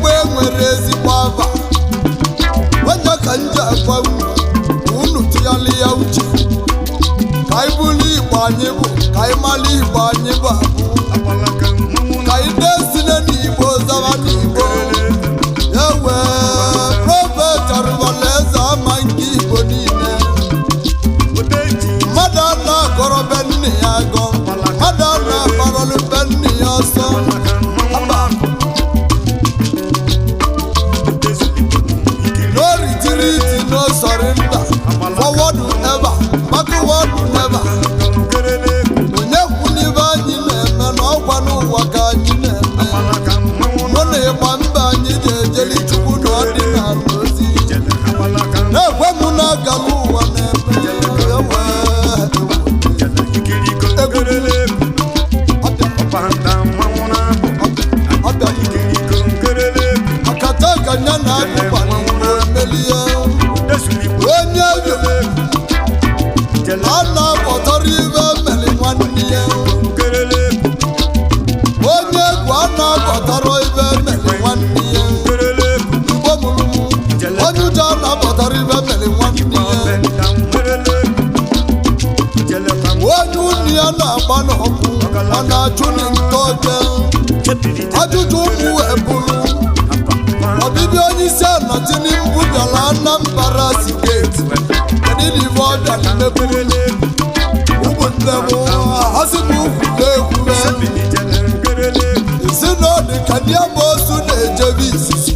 Igbo enwere ezigbo ava. Onye ka nje agwa unu ka unu tụgharị ya uche, ka anyị bụrụ Igbo anyị bụ, ka anyị mara Igbo anyị bụ abụ, ka anyị na-esine n'Igbo zaba n'Igbo. Ewe Prophet Arụbalaeze ama nke Igbo niile. Mmadụ a na-agọrọ be nne ya agọ, mmadụ a na-agbarọlụ be nne ya ọsọ. Aba. No retreat, no surrender. Forward ever, backward never. Onye kwu n'ibe anyị na-eme na ọkwa n'ụwa ka anyị na-eme. Mụ na ịgba mba anyị ji ejeli Chukwu na ọdịnala ozi. Na-ekwe m na agala ụwa na-eme ewe. Ọbịa ọkata ka nya na-agụkwa n'Igbo emelie. Onye bi a na-akpọtọrọ ibe mmeli nwanne ya. Onye egwu a na-akpọtọrọ ibe mmeli nwanne ya. Igbo mụrụ m, onye ụjọ a na-akpọtọrọ ibe mmeli nwanne ya. Onye unu ya na-agba n'ọkụ, ọ na-achụ n'nte oke. Ajụjụ ụmụ wee bụrụ ọbịbịa onye isi ala Tinubu bịara Anambra Steeti, kedu na ife ọ bịara mmepe unu? Ụmụnne m, asị m ukwu ekwuwe si na ọ dị ka ndị amoosu na-ejebe izuzu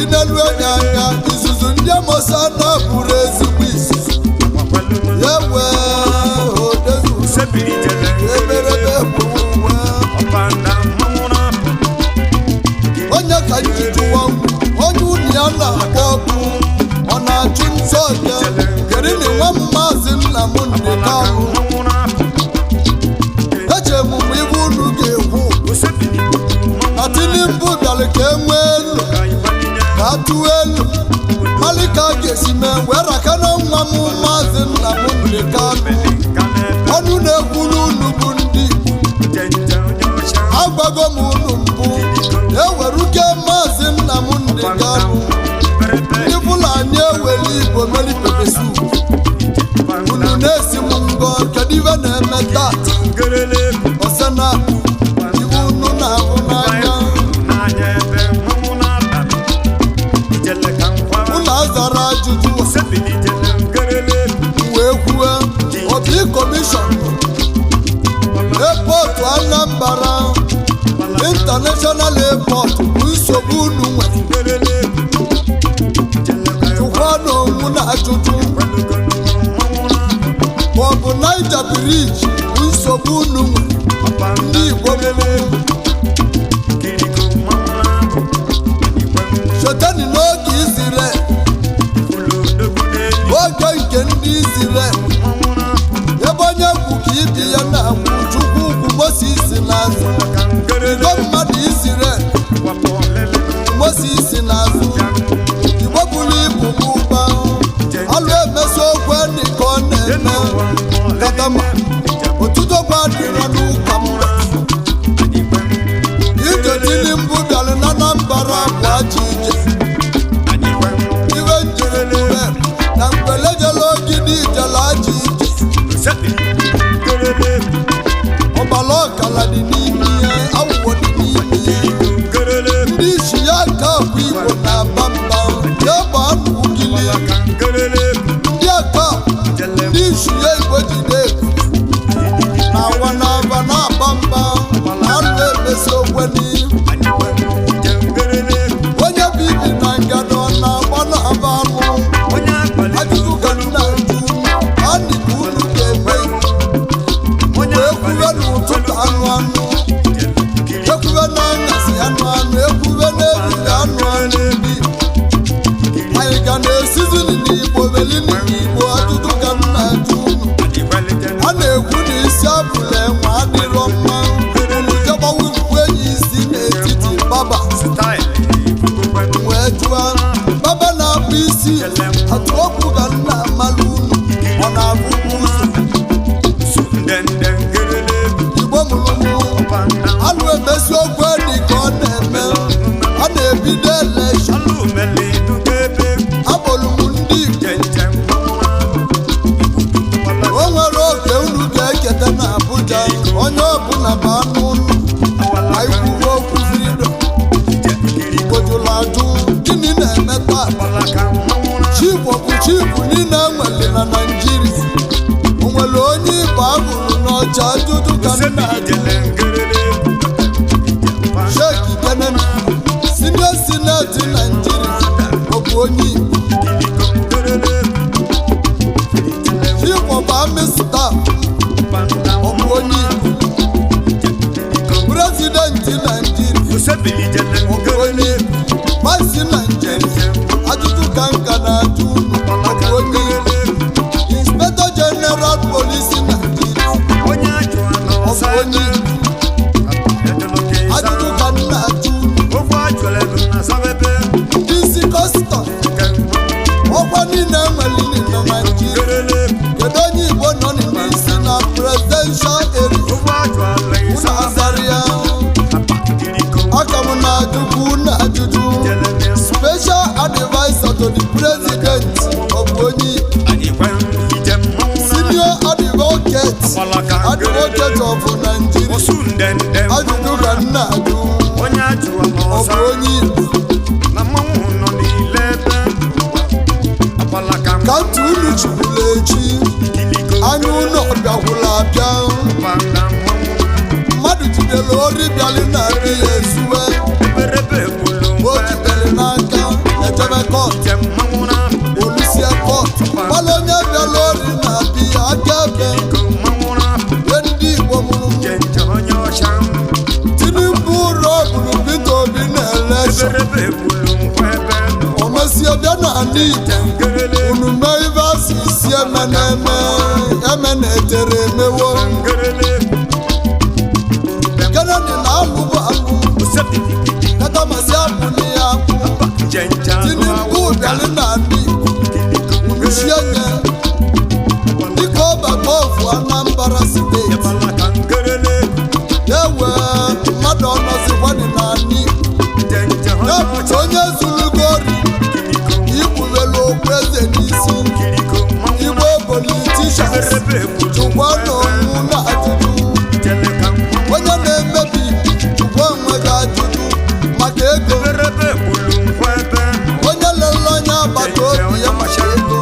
inelu enye anya izuzu. Ndị amoosu a na-abụrụ ezigbo izuzu ya wee odezu eberebe bụ uwe. Onye ka nji jụwa onye unu ya na-akpọ ọkụ, ọ na-achụ nsọ ọbịa? Kedu na nwa Maazị Nnamdị Kanụ eche m mgbe ibe unu ga-ekwu na Tinubu bịara ka e nwee elu, ka a tụọ elu mali ka a ga-esi mee wee raka na nwa m Maazị Nnamdị Kanụ. Ọnụ na-ekwuru unu bụ ndị Igbo, agwago m unu mbụ, eweruke Maazị Nnamdị Kanụ, ndị Fulani ewere Igbo meri pepper soup. Unu na-esi m ngọ, kedu ibe na-eme tata osena ibe unu na-ahụ n'anya? Unu azara ajụjụ wee kwue obi commission airport, Anambra International Airport bụ nsogbu unu nwere. Jụkwa n'onwu na ajụjụ, maọbụ Niger Bridge bụ nsogbu unu nwere, ndị Igbo lele. Chetani n'oge Izrel, oge nke ndị Izrel, ebe onye kwu ka ibi ya na-akwụ Chukwu ukwu Moses n'azụ. Igbo mmadụ Izrel, Moses n'azụ. Igbo buru ibu bụ ụba alụ emesi okwe ka ọ na-eme katama otutokwa dịrọ n'ụka mba. Ije Tinubu bịara na Anambra bụ ajọ ije. Iwe njiri na mgbelejela ogidi ijele ajọ ije. Ọbara ọkala dị n'ime ya, awụwo dị n'ime ya. Ndị isi ya ka abụ Igbo na-aba mba ya bụ anụ ugili. Ndị aka ndị isi ya Igbo jide na awa na-aba na-aba mba anụ emesi okwe n'ihu. Onye bụ ibi na ngada ọ na-agba na-aba anụ. Ajụjụ ka m na-ajụ anị ka unu ga-eme wee kwuwe n'ụtụtụ anụ anụ, ekwuwe n'anyasị anụ anụ, ekwuwe n'ehihie anụ anụ? Ndị anyị ga na-esizini n'Igbo belini n'Igbo? Ajụjụ ka m na-ajụ unu. A na-ekwu na isi abụla enwe adịrọ mma. Unu jegbawa ikwu enyi isi n'etiti baba wee jụọ baba na-akpụ isi atụ okwu ka nna amala unu ọ na-abụkwa ụzọ. Igbo mụrụ mụ anụ emesi okwu dị ka ọ na-eme. na-ebido election. Akpọrọ m ndị Igbo, o nwere oge unu ga-eketa na Abuja. Onye ọbụla bụ anụ ụlọ anyị kwuwe okwu freedom. Igbo jụrụ ajụ, gịnị na-eme taa? Chief bụ chief niile enwere na Naijiria, o nwere onye Igbo agụrụ n'ọcha? Ajụjụ ka m na-ajụ. Sheikh Kenene, senior senate Naijiria, ọ bụ onye Igbo? Chief of Army Staff, ọ bụ onye Igbo? President Naijiria, ọ bụ onye Igbo? Vice Naijiria, ajụjụ ka nka na-ajụ unu, ọ bụ onye Igbo? Inspector General Police Naijiria, ọ bụ onye Igbo? Ajụjụ ka m na-ajụ unu. Ndị isi custom, ọkwa niile enwere na Naijiria, kedu onye Igbo nọ n'isi na presidential area? Unu azara ya. Aka m na-ajụkwu unu ajụjụ. Special adviser to the president, ọ bụ onye Igbo? Senior advocate of Nigeria, ajụjụ ka m na-ajụ, ọ bụ onye Igbo? Ka ntị unu chikwula echi anya, unu ọbịakwula abịa. Mmadụ jidere ori bịalị na be ya ezuwe, o jidere n'aka, ejebe court. Olusie court, gbala onye bịala ori na be ya aka ebe. Nye ndị Igbo mụrụ m, Tinubu rọbụrụ Peter Obi na election, o mesie bịa n'ala Igbo. Unu mee ibe asị isi eme na-eme eme na etere emewo. Kennedy na-alụ bụ alụ katamasị abụ na ya akpụ. Tinubu bịara n'ala Igbo, unu sie nye dịka ọbata ọfụ Anambra Steeti ewe mmadụ ọnọzikwadị n'ala Igbo. Ya bụ na onye zulugo ori ikpubelu okpu eze n'isi. Igbo politicians, jụkwa n'onwe na ajụjụ. Onye na-emebi, jụkwa onwe gị ajụjụ maka ego. Onye lere onye agbata obi ya maka ego,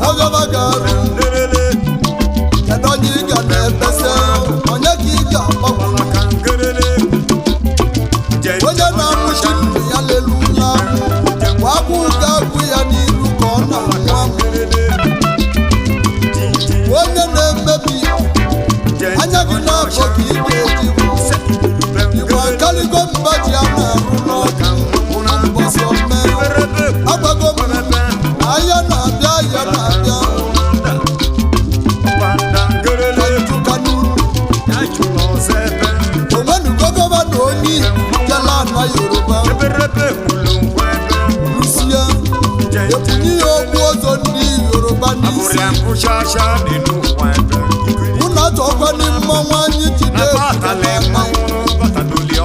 ọgaba ga-arụ. Kedu onye ị ga na-ebesa? Onye ka ị ga-agbagwo? Onye na-amụchi nne ya lelu n'anwụ, kwa agwụ ga-agwụ ya n'iru ka ọ na-anwụ anwụ. Onye na-emebi, anya gị na-afọ ka ị ga-eji bụ Igbo akaligo mba ji a na-arụ n'ọkụ mbọsị ome. Agbago m ahịa na-abịa, ahịa na-abịa. Ka njuka n'unu onwenugo governor onye Igbo jela ana Yoruba lusie, ebunye ya okpu ọzọ ndị Yoruba n'isi. Unu achọkwana mmanwụ anyị jide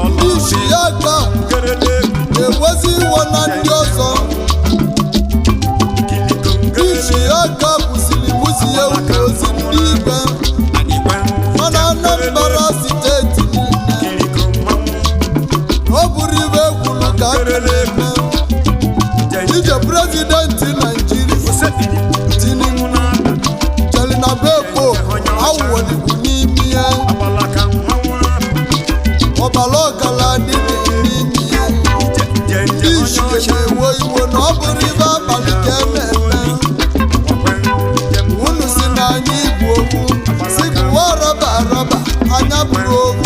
ndị isi ya ga na-ewezi iwe na ndị ọzọ. Ndị isi ya ka kwụsịrị mụzi ya ụlọ ozi ndị igwe mana Anambra Steeti niile, ọ bụrụ ibe kwuru ka a na-eme ije. President Naijiria Tinubu chere na be Pope awụwoligwu n'ime ya, ọbara ọgara dị n'ime ya. Ndị isi na-ewe iwe na ọ bụrụ ibe abalị ka e na-eme. Unu si na anyị bụ okwu si gụwa araba araba anya bụrụ okwu.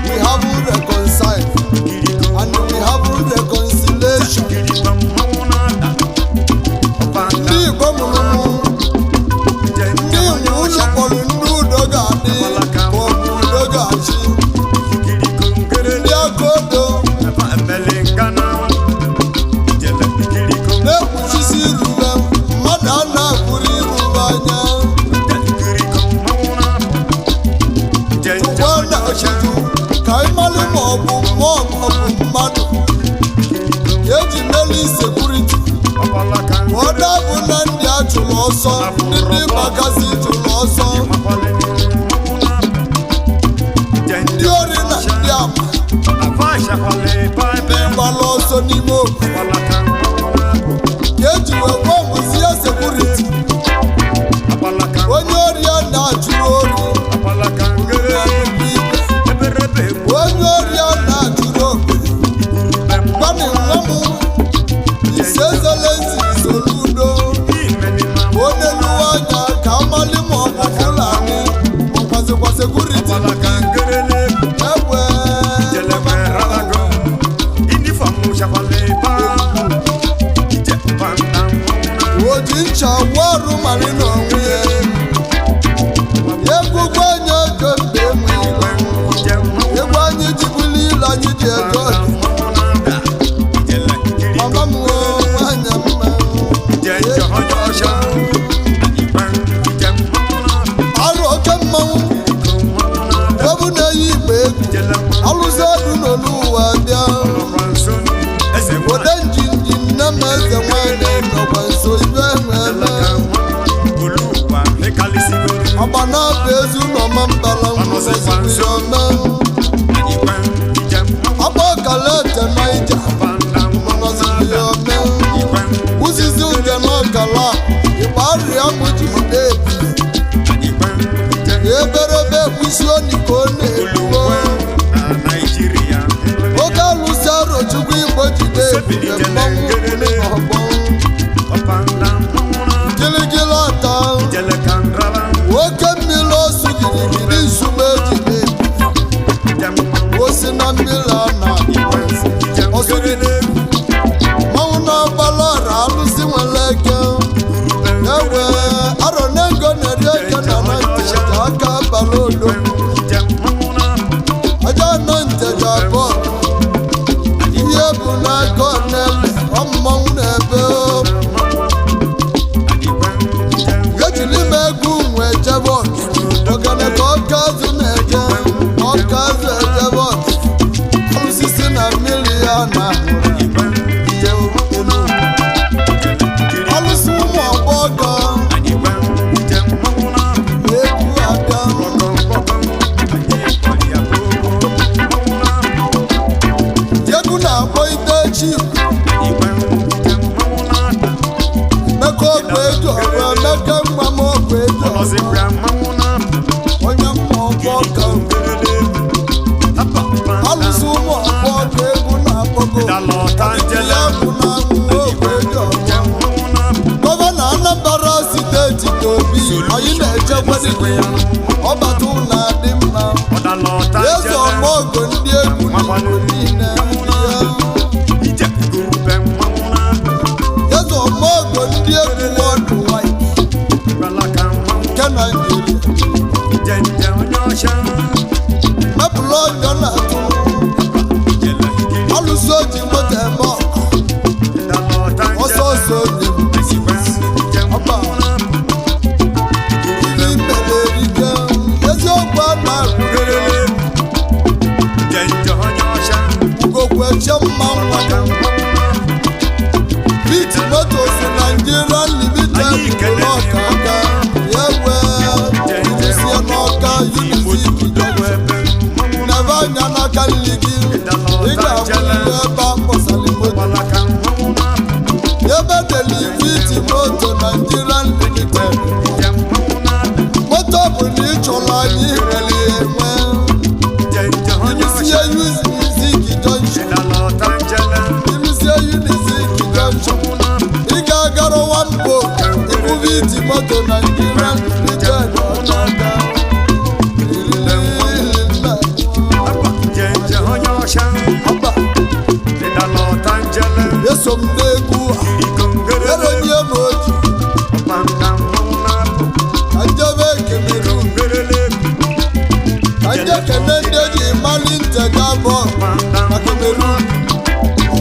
We haven't reconciled and we haven't reconciliated. security. Ọ dabụ na ndị a chụrụ ọsọ, ndị Bakassi chụrụ ọsọ, ndị ori na ndị ama, ndị gbara ọsọ n'ime obodo ka eji wee formụzie security. Onye ori a na-achụrụ ori ikpe, onye ori a na-achụrụ obodo. Gwanị nwa m isi ezelensi Soludo, onye luwe anya ka amali ma ọ bụ Fulani ọkwazikwa security egbe. O ji ncha warụ mari n'onwe ya, egwugwu anyị oge mgbe enwe ilo, egwu anyị ji buli ilo, anyị ji ego ọdị. Mama m nwee nwanyị mma. Arụ oke mmanwụ ebu na-eyi igbe egwu alụsị ọdụ n'olu ụwa bịa ode njinji nne m, eze nwanyị nọkwa nso ibe enweme ọgba na-abụ ezi ụlọma mbala nwụrụziome ọgba ọkala ete naija nọziome uzizi ude n'ọkala ịgba arịa mụ ji ude ebi eberebe ekwusi oni ka ọ na-eruo oge alụsị Arochukwu Igbo jide ebube mmanwụ n'ọgbọ gịlịgịlị ata oke mmiri osu girigiri nsugbe ejide osi na mmiri a na osugide mmanwụ na-agbala ọra alụsị nwere eke ewe arọ na ego na-eri eke na na nteja aka abalị odo aja na nteja abụọ ihe bụ n'aka ọ na-ele ọ mmanwụ na-ebe o. Ejiri m egwu nwe jebe ogene ka ọka azụ na-eje, ọka azụ ejebe ọgene, alụsisi na mmiri ya na alụsị ụmụ agbọghọ egwu abịa. Egwu na-akpọ ite chief Emeka ọgwụ eji ọrụ, Emeka nwa m ọgwụ eji ọrụ, onye mma ọgbọ ka alụsị ụmụ agbọghọ egwu na-akpọgo ya bụ na ọgwụ eji ọrụ. Gọvanọ Anambra steeti Tobi, anyị na-echekwa dịka ọbata ụlọ adị mma. Eze ọgbọgọ ndị egwu n'Igbo niile ya. Eze ọgbọgọ ndị egwu worldwide nke Naijiria mepụrụ ọjọ na-atụ alụsị oji moto eme ọkụ ọsọ ọsọ oge ọba ibe ikpere erike eziokwu a na-akwụrịrị ugokwe che mma nwa Bit Motors Nigeria Limited n'ọka aka ya wee jisie n'ọka Unizik Junction nebe anya n'aka nri gị, ị ga-ahụ ebe a kpọsara moto ebe deli Bit Moto Nigeria Limited. Moto bụ na ị chọrọ anyị nwere enwe ilusie Unizik Junction, ilusie Unizik Junction, ị ga-agara nwambo ịbụba iti moto Nigeria Limited ọchọga. Ọba eso m n'egwu a eronye m oji ka njebe Cameroon, ka nje kene ndị eji mali ntega bọọlụ na Cameroon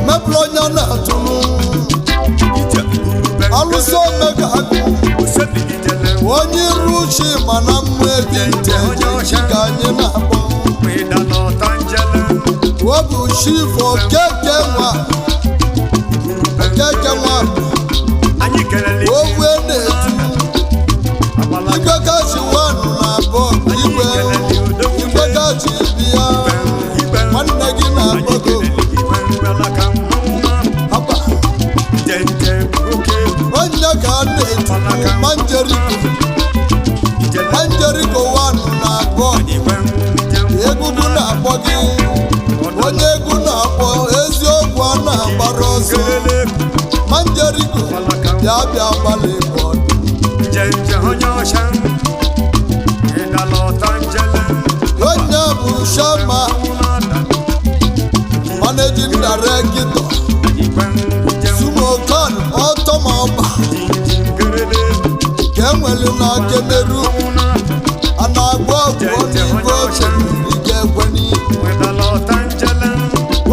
mepụrụ onye na-atụrụ alụsị omega agụ onye iru uche mana mmụ ebi ntị ka anyị na-akpọ ọ bụ chief Okeke nwa. Manjerigo bịa bịa gbalị bọọdụ. Njenje onye ọcha, ịdala ọta njele. Onye bụ shama managing director Igwe njem. Sumokan ọtọmọba Jinjingerele. ka enwere na Cameroon a na-agba ọgwụ n'igwe oche ike ekweni. Ịdala ọta njele.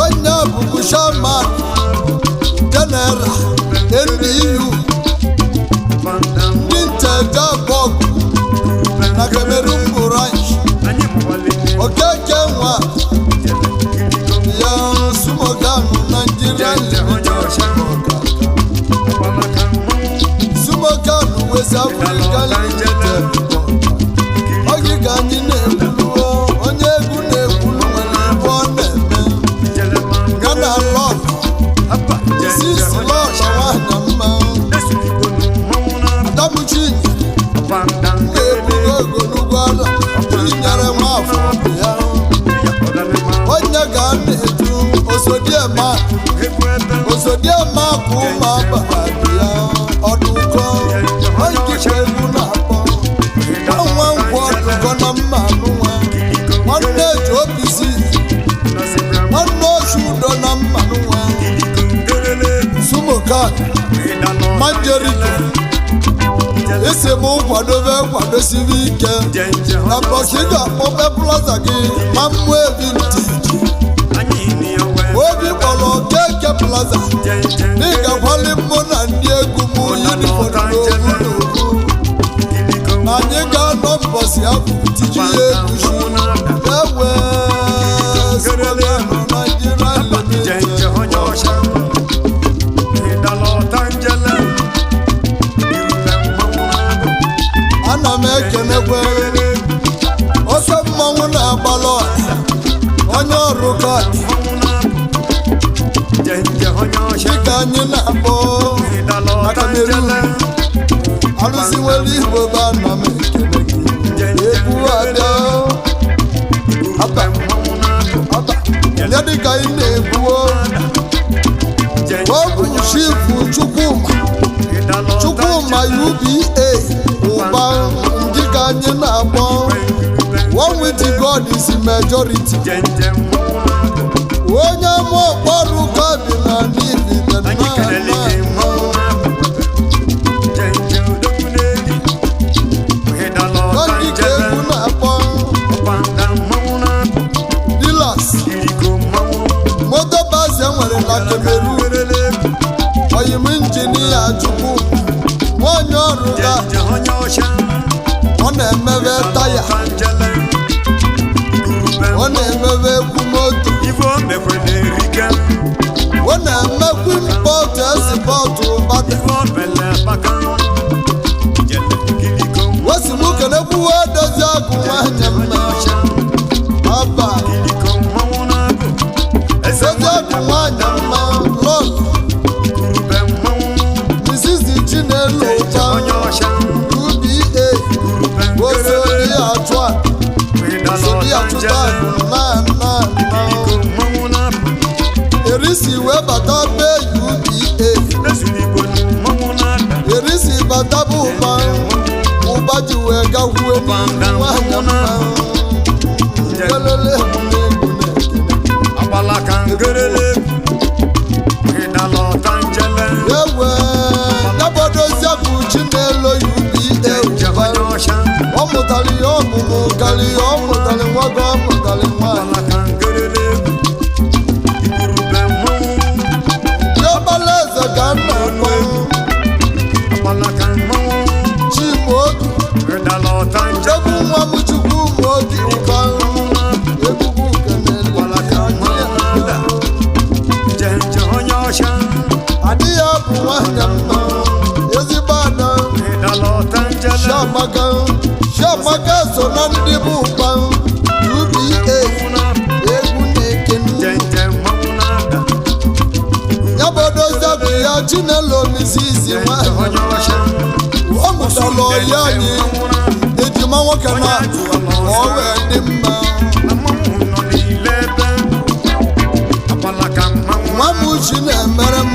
Onye bụbu shama general NDU Banda. ndị ncheja bọgụ na Cameroon branch. Anyị mụwalele. Okeke nwa Jele kirigo. ya Sumokan Nigeria Njenje onye ọcha, ọkpalaka mmanwụ. Sumokan West Africa Limited. Oge ka anyị na-ekwuluo onye egwu na-ekwulu nwere ibe ọ na-eme. Jele ma. Gana lọd Hapa. sisi lọd nwanyị mma. Esuligo mmanwụ na-abụ. Adamuchi Banda. na-ebugo ogologo ala tinyere nwafọ ya. Onye ga na-edu osodiema osodiema ka ụmụ agbara ya ọdụkọ ogige egwu na-akpọ nwa nkwọ ọdụkọ na mma anụnwa nwanne ji obisi nwanne osu udo na mma anụnwa. Sumokan Manjeriko isi m nkwadobe kwadosiri ike na mbọchị ị ga-akpọpe plaza gị ma mmụọ ebi ntị obi kpọrọ Okeke Plaza na ị ga-akwali mụ na ndị egwu m yunifọm n'owu n'owu na anyị ga-anọ mbọsị afọ tiji ya egusi ewe. Sumokan Nigeria Limited. Ana m ekenekwe oke mmanwụ na-agbalụ ọha, onye ọrụ kọt dịka anyị na-akpọ alụsị nwere igbo bụ ana m ekene gị egwu abịa aba aba ya dịka anyị na-egbuo ọ bụ chifu Chukwuma Chukwuma UBA ụba ndị ka anyị na-akpọ one with God is majority. Onye ama ọkpọrụ ka bi na n'ihi Anyị kelele gị mmanwụ na-abụ. Njenje odogwu n'eli. Ịdala ọta ndị ka njele. egwu na-akpọ. Ọkpanda mmanwụ na-abụ. Dilas Irigo mmanwụ. moto basi enwere na Cameroon. Werele egwu. Oyim injinia Chukwu nwanyị ọrụ ga Njenje onye ọcha. ọ na-emebe taya. Ọta njele. Igurube. Ọ na-emebe egwu moto. Ife o mekwele erike. Ọ na-emekwu mpọtụ esipọtụ bata. Ife o mele baka. Jele kirigo. Wesimukenekwuwe dozi akụ nwanyị Onye mma ọcha. aba. Kirigo mmanwụ na-abụ. Eze Dozi akụ nwanyị mma lọl Igurube mmanwụ. Mrs. Chinelo Njenje ụba onye ọcha. UBA osodi achụ a osodi achụta akụ na na na erisi wee bata be UBA erisi bata bụ ụba ụba ji wee gakwuo n'ihu nwanyị mma kelele egwu na-ekene. Ewe yabodoziakụ Chinelo UBA ụba ọ mụtara ihe ọmụmụ karịa ọ mụtara nwoke ọ mụtara nwaanyị. Diọkpala eze ka m na-akpọ Chimaobi egwu nwa m Chukwumaobi ụba egwugwu kenele adị ya bụ nwanyị mma ezigbo ada. Chiamaka Chiamaka so na ndị bụ ụba UBA egwu na-ekene ya bụ odoziakụ ya Chinelo Mrs. nwanyị ọ mụtara ọyị anyị ejima nwoke na ọ wee dị mma. Nwa m uchi na-emere m.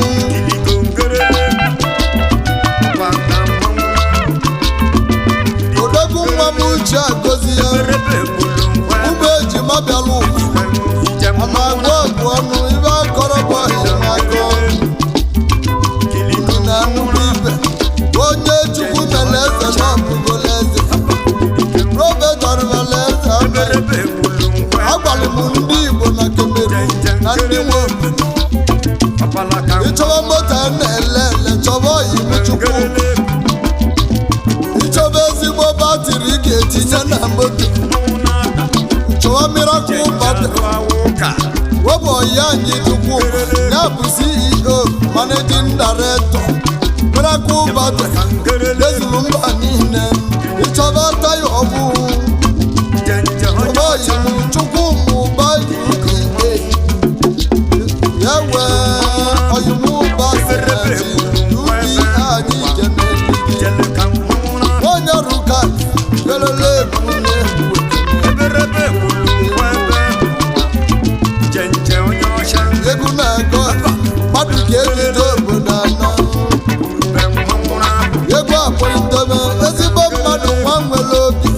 Ịchọba moto a na-ele ele, chọba oyimuchukwu. Ịchọba ezigbo battery ị ga-etinye na moto, chọba Miracle Battery. Webụ oyi anyị Chukwu ya bụ CEO, managing director, Miracle Battery ezuru mba niile. Ịchọba taya ọbụ, chọba oyimuchukwu mụba uka ya wee oyimụba simenti ubi anyị keneligi onye ruka kelele egwu na-egwu. Egwu na-agụ mmadụ ka ejide obodo anọ. Egwu akpọlitebe ezigbo mmadụ, nwa nwere obi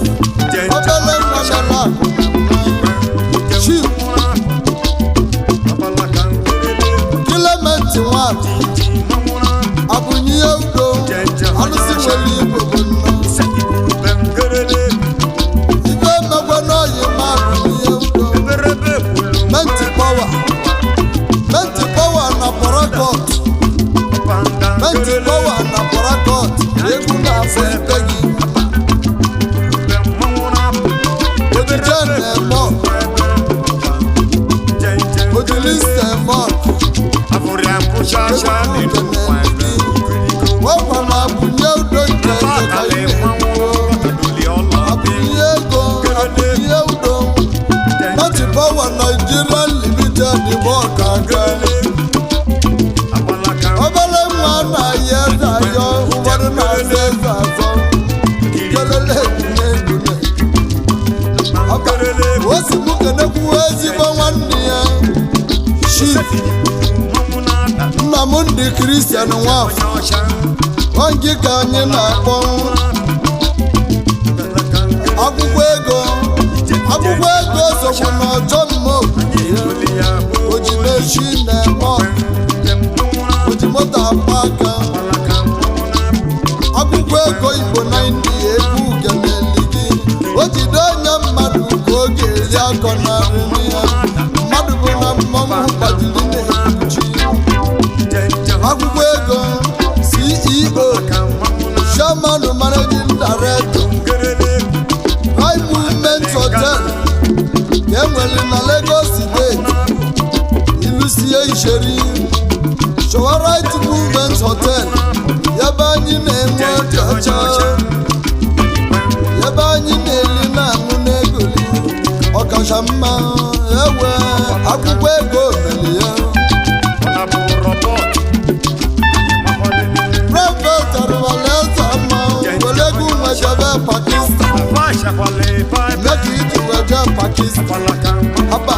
obele nwa mere akụ. Chief Clement Nwatụ abụnye udo alụsị nwere igbo bụ nnọọ ibe emegwe n'oyi ma abụnye udo. Menti Power, Menti Power na Port, Menti Power na Port. Egwu na-afọ ibe gị ojije na-eme ọkụ ojiliste eme ọkụ. Wekwa na abụnye udo nke eze ka ị na-ekwu. Abụnye ego, abụnye udo. Menti Power Nigeria Limited bụ ọkaka. Obere nwa na-ayị eze ayọ, ụfọdụ na-aza eze azọ. Kelele egwu na-egwu o si mụ kenekwu ezigbo nwanne ya, Chief nna m ndị Kristian Nwafọ nwangi ka anyị na-akpọ akwụkwọ ego. Akwụkwọ ego sokwu na ọjọ mma ojimechi na-eme ọkụ oji moto akpa aka. Akwụkwọ ego Igbo na India, egwu ugeneli gị o jide onye mmadụ ka ọ ga-eri akọ na nri ya mmadụ bụ na mmọnwụ gbajiri na-ekpuchi. Akwụkwọ ego, CEO, chairman, managing director, Prime Movement Hotel ka enwere na Lagos Steeti. Ilusie isheri, chọwa Right Movement Hotel, ebe anyị na-enwe ọcha ọcha, ebe anyị na-eli na-aṅụ n'egoli ọkacha mma. Ewe akwụkwọ ego meli ya. Prọfet arụwalaeze mma were ego nwejebe Pakistan mee ka iji weje Pakistan haba.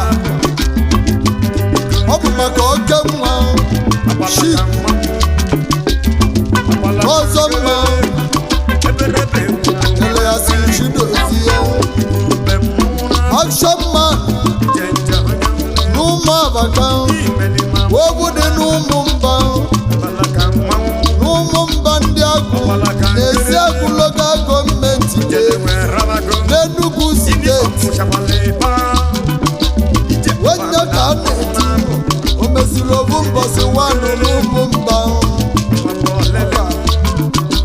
Ọ bụ maka oke nwa ship ọzọ mma ele ya si chidozie action man n'ụmụ abaka ogwu dị n'ụmụ mba, n'ụmụ mba ndị agụ na-esi agụ local government n'Enugu Steeti. Onye ka a na-eti o mesiri obu mbọsị nwanụ n'ụmụ mba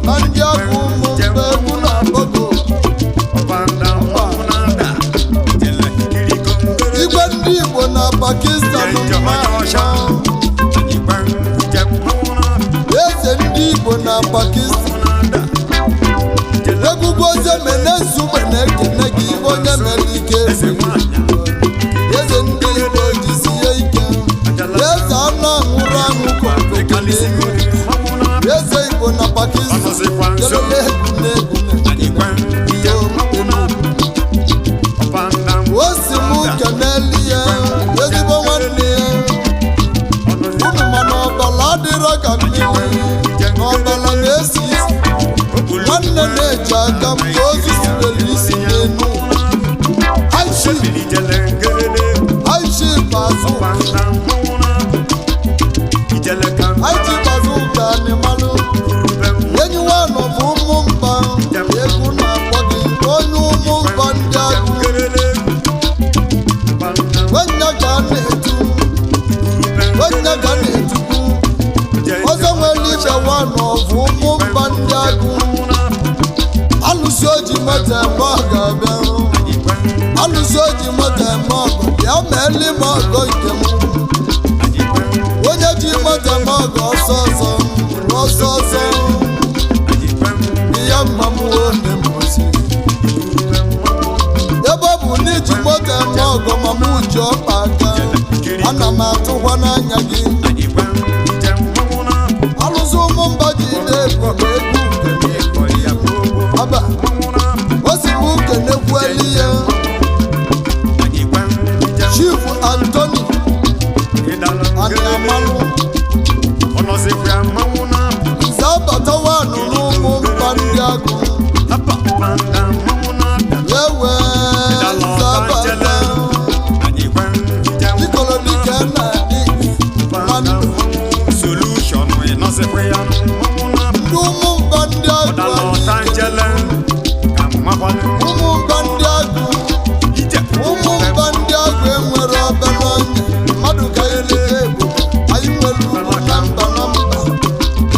na ndị agụ ụmụ mba, egwu na mbogo. Igwe ndị Igbo na Pakistan mma, eze ndị Igbo na Pakistan. Egwugwu ozemenezugbe na-ekene gị ibe onye mere ike. Eze ndị Igbo, jisie ike. Eze anụ anwụrụ anwụ kọkọ, eze Igbo na Pakistan. Kelele egwu na-egwu o si m keneli ya ezigbo nwanne ya. Unu mana ọbala adịrọ ka mmiri na ọbala na-esi isi. Nwanne na-eji aka mgbe ozu sitere isi n'elu. Aishif azụ, aishif azụ ka anyị malụ. Enyi nwanọ bụ ụmụ mba, egwu na-akpọ gị onye ụmụ mba ndị agụ. Nwanne ka a na-etu, nwanne ka a na-etukwu. One of ụmụ mba ndị agụ. Alụsị oji moto eme ọgọ bịa, alụsị oji moto eme ọgọ bịa, ma eli m ọgọ nke m. Onye ji moto eme ọgọ, ọsọ ọsọ, ọsọ ọsọ. Ihe mma m nne m osi ebe ọ bụ na iji moto eme ọgọ, ma m ji ọkpa aka, ana m atụkwa n'anya gị. Alụsị ụmụ mba ji na-egwu egwu nke aba o si m kenekwueli ya. Chief Anthony Aniamalụ nze abatawanụ n'ụmụ mba ndị agụ ewe nze abata dikọrọ dike na adị na ndụ. Solution ịnọzikwa ya Ndị ụmụ mba ndị agụ, anyị kele. Ụmụ mba ndị agụ, ụmụ mba ndị agụ enwere obere ọnya mmadụ ka anyị leta ebube anyị nwere ugwu na mba na mba.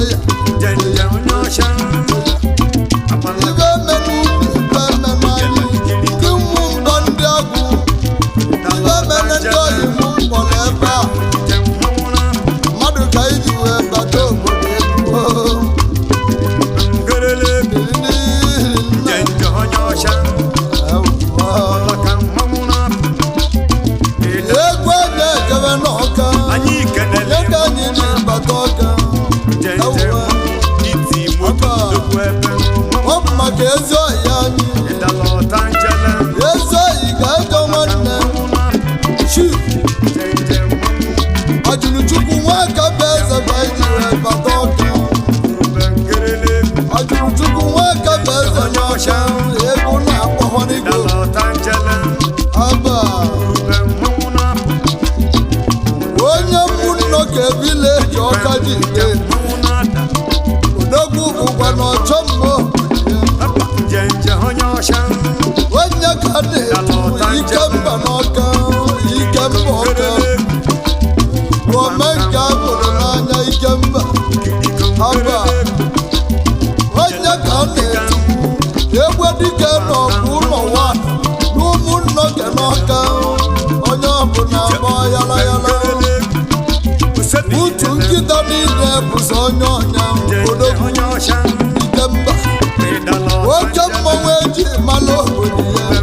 Eya. Ibe eme n'ubi, ibe eme n'anya ndị ụmụ mba ndị agụ, ibe emene ndị oyi m mkpọrọ ebe a mmadụ ka anyị ji wee bata obodo egwu. Egwu anyị ejebe n'Ọka. Anyị kenele. Onye ka anyị ji bata Ọka? Ọ bụ maka ezi oyi anyị, ezi oyi ga-ejọ nwanne. Chief Ajụrụchukwu nwaka bụ eze ka anyị ji wee bata Ọka. Ajụrụchukwu nwaka bụ eze n'Ọka, egwu na-akpọkwa n'igwe aba. Onye mbụ nnọkọ vileji Ọka ji ide odogwu bụkwa na ọchọ mma onye ka na-etu ike mba n'Ọka, ike mba Ọka, ome nke a pụrụ n'anya, ike mba aba, onye ka na-etu egbe dike n'ọkụ ụlọ nwa n'ụmụnnọke n'Ọka, onye ọbụla gbọ yala yala utu nkịta niile bụzọ onye ọnya odogwu ike mba, oke mmọnwụ eji mara obodo ya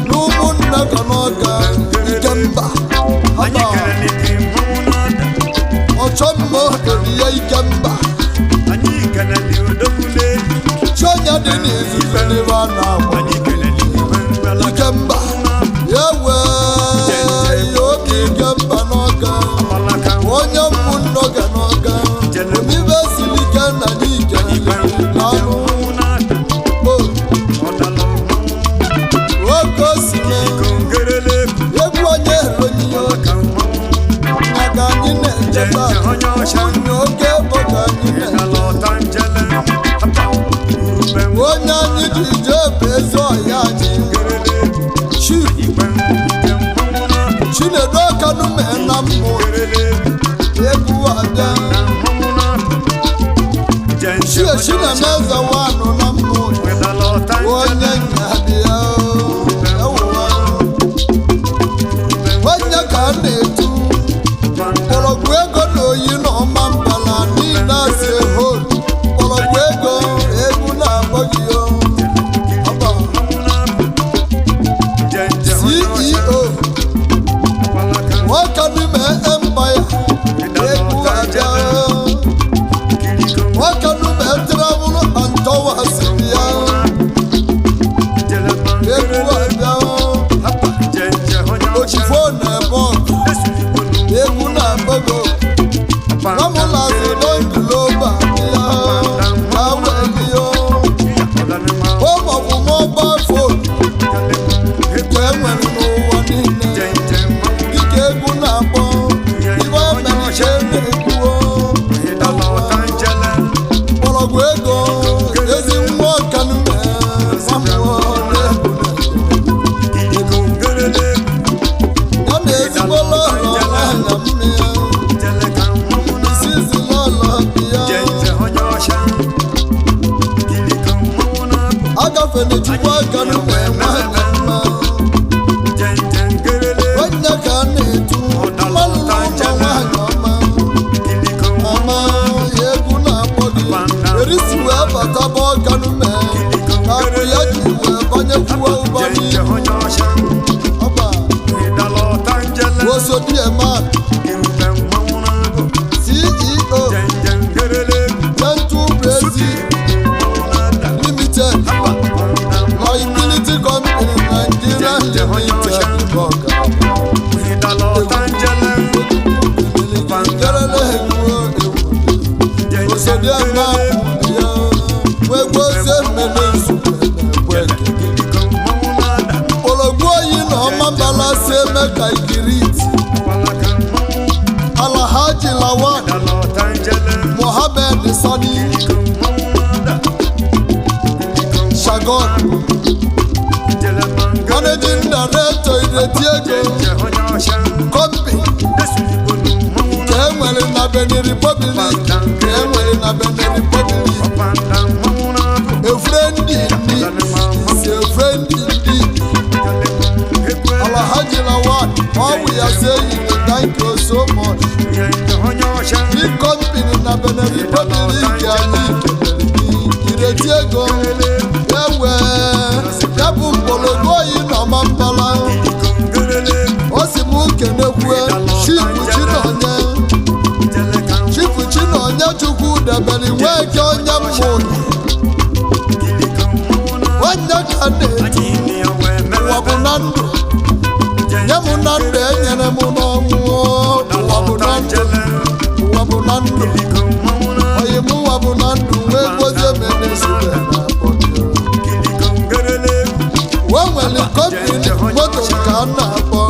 n'ụmụnne ka n'Ọka, ike mba Anyị haba kelele gị, mmanwụ na-ada. Ọchọ mma obodo ya, ike mba. Anyị kelele odogbule. Chi onye dị n'izuzu n'ebe a na-agba. Anyị kelele igwe mgbala. Ike mba ya wee ya obi, ike mba n'Ọka, Alaka. Onye mbụ nnọga n'Ọka, omibe siri ike na n'ike n'anụ. Mmanwụ na-ada. O Ọdala mmanwụ. Oke osime. Kongerele. Egwu onye eronye Alaka mmanwụ. maka anyị na-echeta ụmụnne oke bụ ka anyị na Ịdala ọta njele. Hapa. Urube. Onye anyị ji jee bụ ezi ọhịa anyị. Ngerele. Chief Igwe nje mmanwụ na-ada. Chinedu Ọkanụ mee na mmụ. Ngerele. Egwu abịa. Na mmanwụ na-ada. Nje nje Chie onye ọcha. Chinemeze wanụ na mmụ. Ịdala ọta njele. Onye nyabịa ewuwa, onye ka a na-etu mgbọrọgwụ ego na oyi na ọma mbala niile asị hol mgbọrọgwụ ego, egwu na-akpọ gị o. Ọba. Mmanwụ na-ada. Nje nje onye ọcha. CEO Alaka. nwoke n'ime empire, egwu abịa. Kiriko. Nwoke n'ime travel and tours bịa. Fenechukwu aka na nwanyị mma. Onye ka a na-etu mmanụ n'ụlọ nwanyị ọma. Mama ya, egwu na-akpọ gị. Erisi wee bataba ọkanume ka akụ ya ji wee banyekwuo ụba n'ihu ọba. Osodiema, CEO, Gentle Brazil Limited, Liability Company Nigeria Limited, Ọka. Ngerele egwu egwu. Osodiema ya nwegwozie mmele nzukọ na-ekwe. Mkpọrọgwụ oyi na ọma mbala si eme ka ikiriti. Alhaji Lawan Mohammed Sani Shagon, Managing Director, Ireti Ego Company ka e nwere na Benin Republic, ka e nwere na Benin Republic. Efre ndị si efre ndị Alhaji Lawan, ọ bụ ya si eyi. Thank you so much. Big company na Benin Republic, anyị kelere gị. Ireti Ego ewe ya bụ mgbọrọgwụ oyi na ọmambala. O si m kenekwue Chifu Chinonye, Chifu Chinonye Chukwu debere nweke onye mmụrụ nwanne ka na-etu. Ụwa bụ na ndụ, nye m na ndụ enyere m n'ọnwụ. Ụwa bụ na ndụ, ụwa bụ na ndụ, oyi m, ụwa bụ na ndụ. Wee gwozie mene sube na akpọ gị. Wee nwere company moto nke a na-akpọ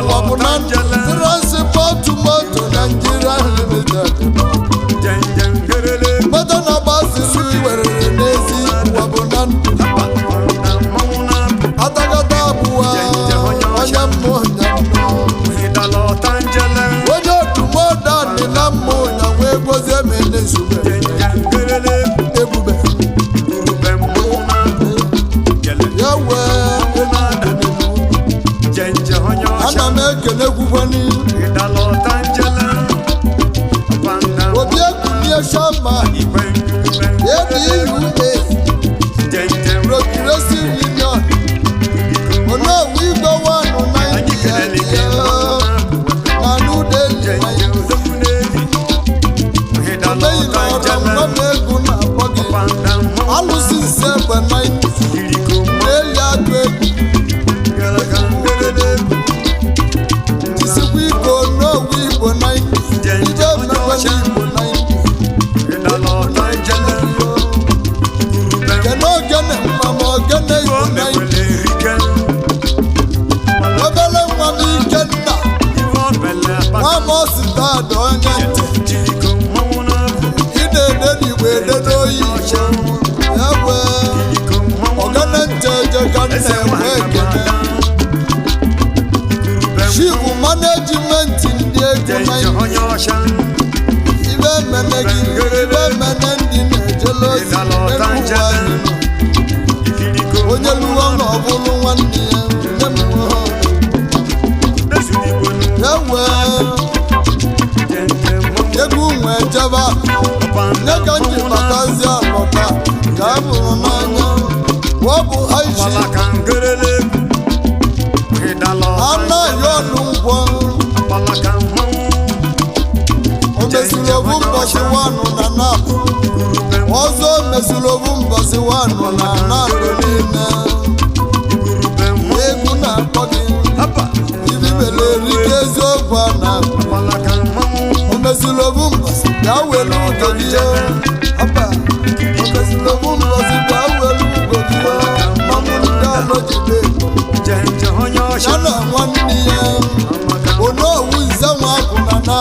Ụwa bụ na Ndụ Transport Moto Nigeria Limited. Moto na-agbaziri werere n'ezi. Ụwa bụ na ndụ, atakata abụọ onye mmụọ nya onye otumoda dị na mmụọ nya wee gwozie mene zube ebube ya wee. Ana m ekele gwugwani Obi Ekunie Shama, ADUA Progressive Union, Onowu Igwe wanụ Naijiria na New Delhi. Omeyi na ọrụ nwa m, egwu na-akpọ gị. Alụsị nse egbe 90 na-eyi agụ egwu. Jisikwa ike, Onowu Igbo 90 ije mmekwe n'Igbo 90. Kene ogene nwa m, ogene Igbo 90. Obele nwa m, Ikenna nwa m, ositadị onye ntị ị na-ede n'igwe ede n'oyi ya wee ogene ntị eje ka nna enwe ekene. Chief management ndị ego 90 ibe mene gị, ibe mene ndị na-ejele ozi elu ụwa anyị nọ. Onye luwe na ọ bụrụ nwanne ya, nne m ha ya wee egwu nwee jebe nye ka m ji batazi alọta ka a mụrụ n'anya. Ọ bụ aichi anaghị ọnụ ngwọ. O mesiri obu mbọchị wanụ na napụ ọzọ, o mesiri obu mbọchị wanụ na napụ niile. Egwu na-akpọ gị ibibele erike eziokwu a na o mesiri obu mbọchị bịa were ugo gị ọba. O mesiri obu mbọchị bịa were ugo gị. Mmanwụ ndị alọjide ya na nwanne ya, Onowu Nze nwa akwụ na na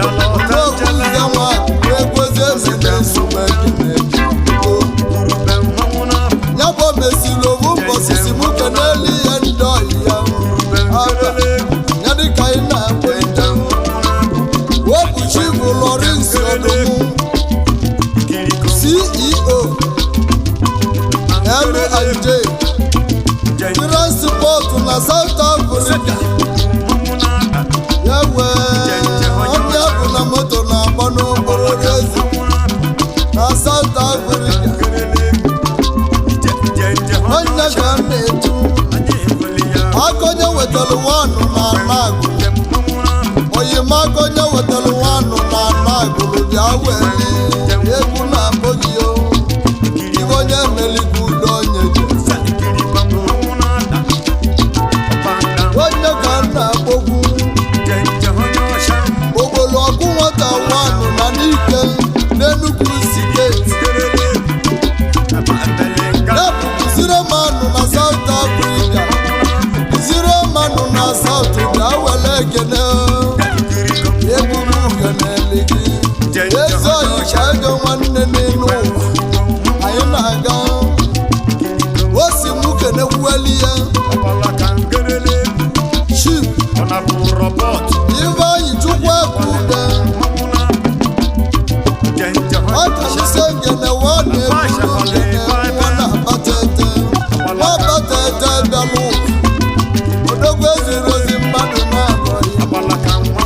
Onowu Nze nwa akwụ egwozi eze na-esogbu ekene. Ya bụ mesiri obu mbọchị si mụ kenelu ihe ndị ọyị ya aba ya dịka ị na-akpọ ije. Obuchi bụ Lọrịnsị Ọdụmụ. ka ego nwanne n'elu ụwa anyị na-aga. O si mụ kenekwueli ya Chief Ifeanyi Chukwu Ekwude, ọkalịsị ngene wa na-ebulu ngene nwa na-abatete nwa abatete bịala ụwa. Odogwu eziri ozi mmadụ na-abọghị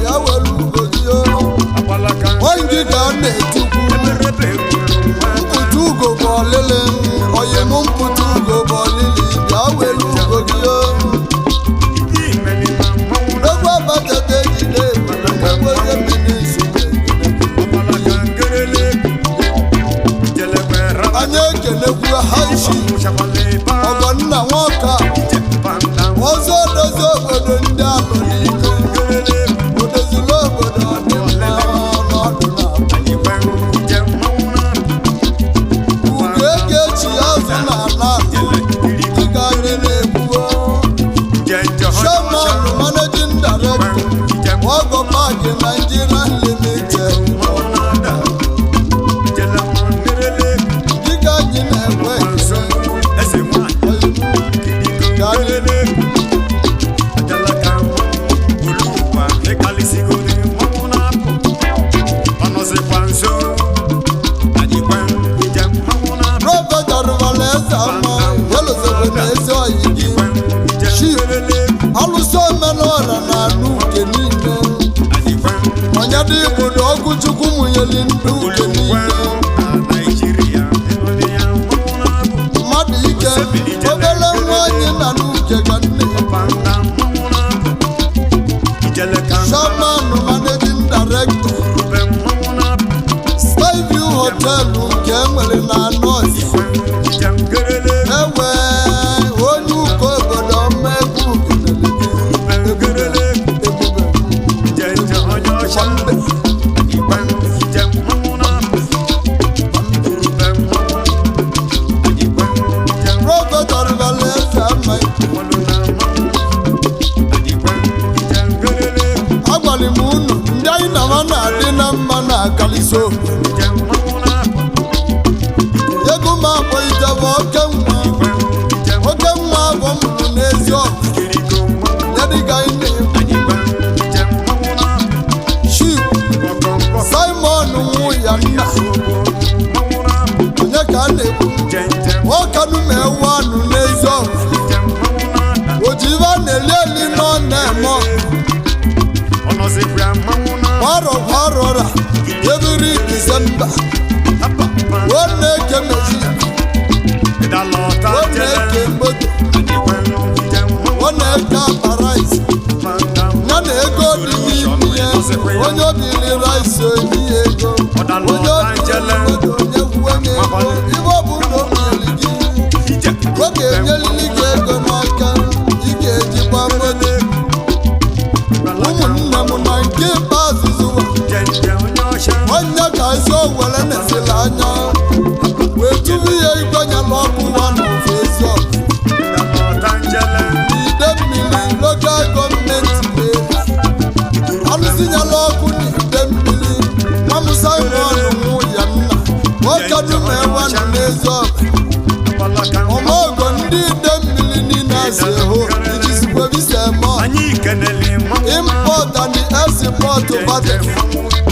ya were ugozi o onye ka a na-etukwu mpụta ugo bụ ọlịlị oyi m, mpụta ugo bụ ọlịlị, bịa were ugo gị o. Odogwu abatete jide ebulu mmiri nsogbu. Anyị ekenekwu haishi ọgọnna nwoke a, ọzọ dozi obodo ndị alụ niile, odozila obodo ọdịmma ọnọdụ na ugo ego echi azụ na ala dịka anyị na-ekwuo. Chairman, managing director, Wago Park Nigeria Limited, dịka anyị na-ekwe ekele ka anyị. Prọfetọ rụbara eze ama welozebe na ezi oyi gị Chief alụsị omenọra na anụ uke niile, onye dị igbo na ọgụ Chukwu mụnyeli ndụ uke niile, mmadụ ike obere nwa anyị na n'uke ka nne. Chairman, managing director, Skyview Hotel nke enwere na Anọzi ewe onye ụkọ obodo ọma egwu ebube ebube mbe. Prọfetọ rụbara eze ama, agwara m unu ndị anyị na ha na-adị na mma na-akalịsị obodo ego m akpọitebe oke nwa, oke nwa abụọ mụrụ n'ezi ọgụ ya dịka anyị na-ekwu. Chief Simon nwụ ya nna, onye ka a na-ekwu ọkanụ ma ewu anụ n'ezi ọgụ oji ibe a na-eli eli nọ na-eme kwarọ kwarọra ebiri Disemba ọ na-eke mezi, ọ na-eke moto, ọ na-eke akpa rice ya na ego dị n'ime ya. Onye obili rice onye ya ego, onye obili moto onye gwuo onye ego, ibe ọ bụ na o nyere gị, ọ ga-enyelili gị ego n'aka ị ga-ejikwa moto. Ụmụnne m, na nke ikpeazụ zụwa onye ka ezi owere nesịrị anya wee tụrụ ya igwenyela ọkụ nwa na ofe ezi ọkụ n'ide mmiri local government area, alụzinyela ọkụ n'ide mmiri. Nwa m Simon nwụ ya nna nwoke dum ewe nọ n'ezi ọkụ ọmọgọ ndị ide mmiri niile asị hụ iji sikwebisa eme Anyị kenele mmanwụ. Import and export battery.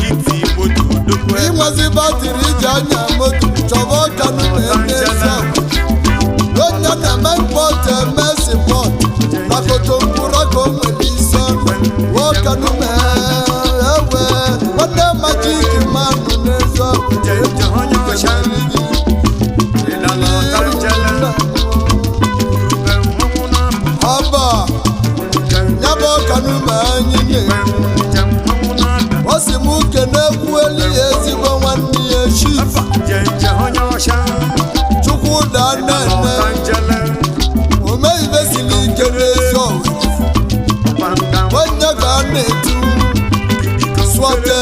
Iti moto dokwe. Inwezi battery iji anya moto, chọba ọkanụ na-eme ezi ọkụ onye na-eme import eme export na kotompụrụ ka o nwere isi ọnụ nwokanụ ewe nwanne majik manụ n'ezi ọkụ. Jeje onye ọcha. Ịdalọta njele. Urube mmanwụ na-apụ. Ọba ya bụ ọkanụ ma anyị na-ekwu. Nje mmanwụ na-ada. Ọ sị m kene ekwueli ya ezigbo nwanne ya Chief Jeje onye ọcha. Chukwuda Nnenne. Ịdalọta njele. Omeibe siri ike n'ezi ọgụ Panda. onye ka a na-etu swate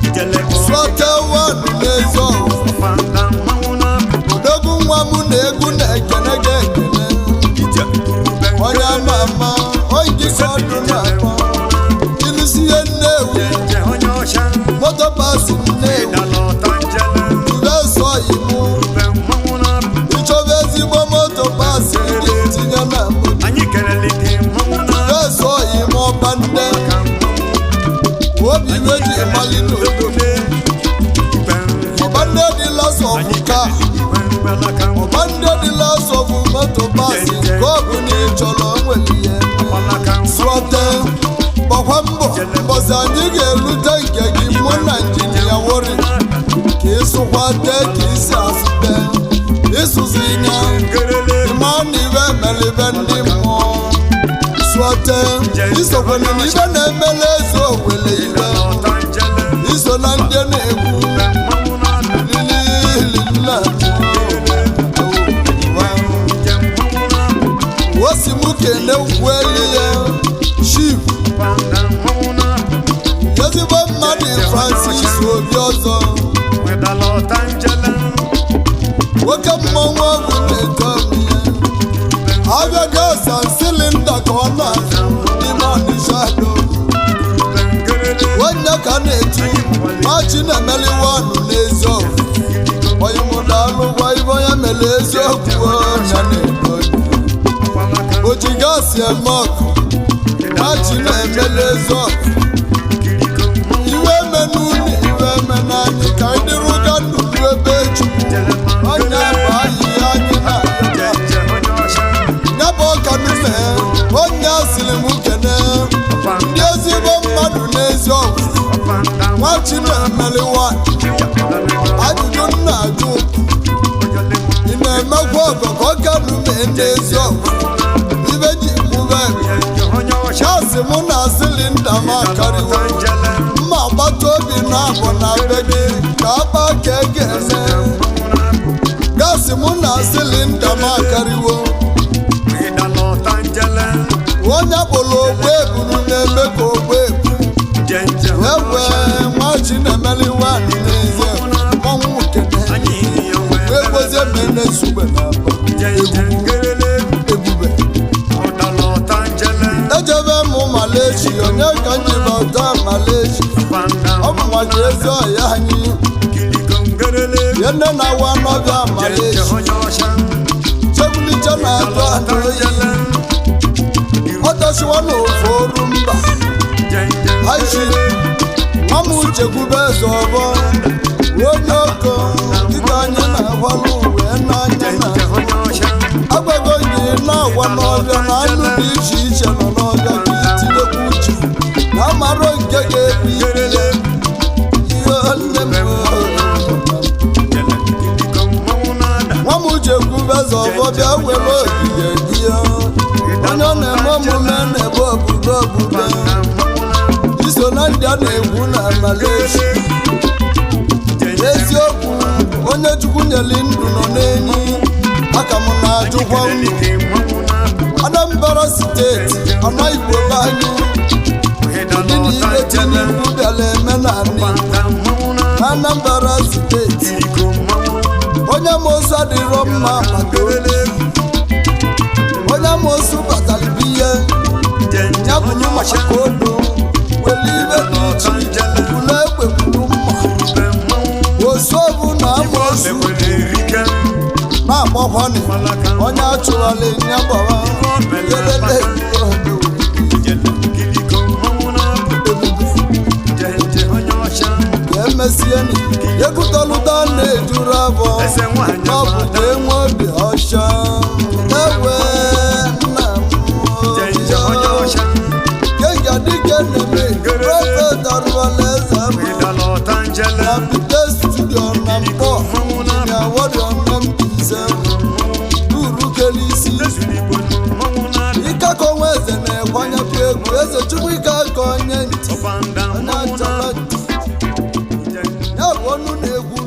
Ijele. swate wanụ n'ezi ọgụ. Panda mmanwụ na-apụ. Odogwu nwa m na egwu na-ekene gị ekene. Ije urube. Onye ama ama onye ka ọdụ na-akpọ ilusie Nnewi. Jeje onye ọcha. Moto pasi Nnewi. Gaasị nke ọ bụ na ị chọrọ nwere ya eme. Sụọte, gbakwa mbọ, mbọsị anyị ga-erute nke gị, mụ na Injinia Wori, ka ịsụkwa tee ka isi asụte ịsụzi ya. Ịma na ibe emelibe ndị mmụọ sụọte, isokwana na ibe na-emele eze owele ibe, iso na ndị na-egwu lililila. Osi mụ kene ugwu elu ya, Chief ezigbo mmadụ Francis Obi ọzọ, nwoke mmọnwụ ọgwụ na-eto ya abịa gas and cylinder ka ọ na-azụ n'ime Ọnịsha do. Onye ka na-etu machi na-emeliwa ọnụ n'eziokwu, oyimụdalụgwa ibe onye mere eziokwu ya na-eto o ji gaasị eme ọkụ. Machi na-emeli eziokwu, iwe eme n'ụlọ, iwe eme n'anyị, ka anyị dịrị ụga ndụ ebe Chukwu onye bụ anyị anyị na-ayọta ya bụ ọka nume. Onye asịrị m kene ndị ezigbo mmadụ n'ezi ọgwụ nwa Chinemeliwa. Ajụjụ m na-ajụ, ị na-emekwa ọgọ ka ọka nume n'ezi ọgwụ ibe ji mụbe gasị mụ na cylinder m akarịwo mma agbata obi na-abụ na be gị ka akpa ka e ga-eme gasị mụ na cylinder m akarịwo. Onye kpụrụ ogbu eburu na-eme ka ogbu ebu egwe. Nwa Chinemeliwa n'ezie mmanwụ kene egwozie mene sugbe na ebube ejebe m Maleshi. Onye ka njibata Maleshi? Ọ bụ maka ezi ọhịa anyị ye nne na awa n'ọbịa Maleshi chebuliche na-atụ anụ oyi ọdọchiwa na ofu oru mba aishi. Nwa m chekwube eze ọbọ onye oko dịka anyị na-agwalụ wee n'anya na agwago gị na-agwa n'ọbịa na anụ dị iche iche nọ n'ọbịa, ka itinyekwa uche na amarọ nke ga-ebu ibe ya ihe nne m. Nwa m chekwube eze ọbọ, bịa were ogige gị ya. Onye ọ na-eme omume na-ebe obube obube iso na ndị a na-egwu na Malaysia. Eziokwu, onye Chukwu nyere ndụ nọ n'enyi aka m na-ajụkwa unu. Anambra Steeti, ọna Igbo be anyị dị na ibe Tinubu bịara eme na ala Igbo na Anambra Steeti, onye mosu adịrọ mma maka onye onye mosu batara bụ ihe ya bụrụ maka odo were ibe dị iche iche, bụrụ egbe, bụrụ mma, osu na amosu na-agbakwanị onye achụghara ya gbawa yelele. Ebube ka emesieni egwutọlụta na-ejuru afọ n'ọbụ ka enwe obi ọcha ewe nna m kenga dike na-eme Prophet arụọla eze m na Pite Studio na mpọ na wọrịọ na Mbaise uru kele isi ịkakọ nwa eze na-ekwanyepụ egwu eze Chukwu ike aka onye ntị onye achọrọ ntị ya bụ ọnụ na-egwu.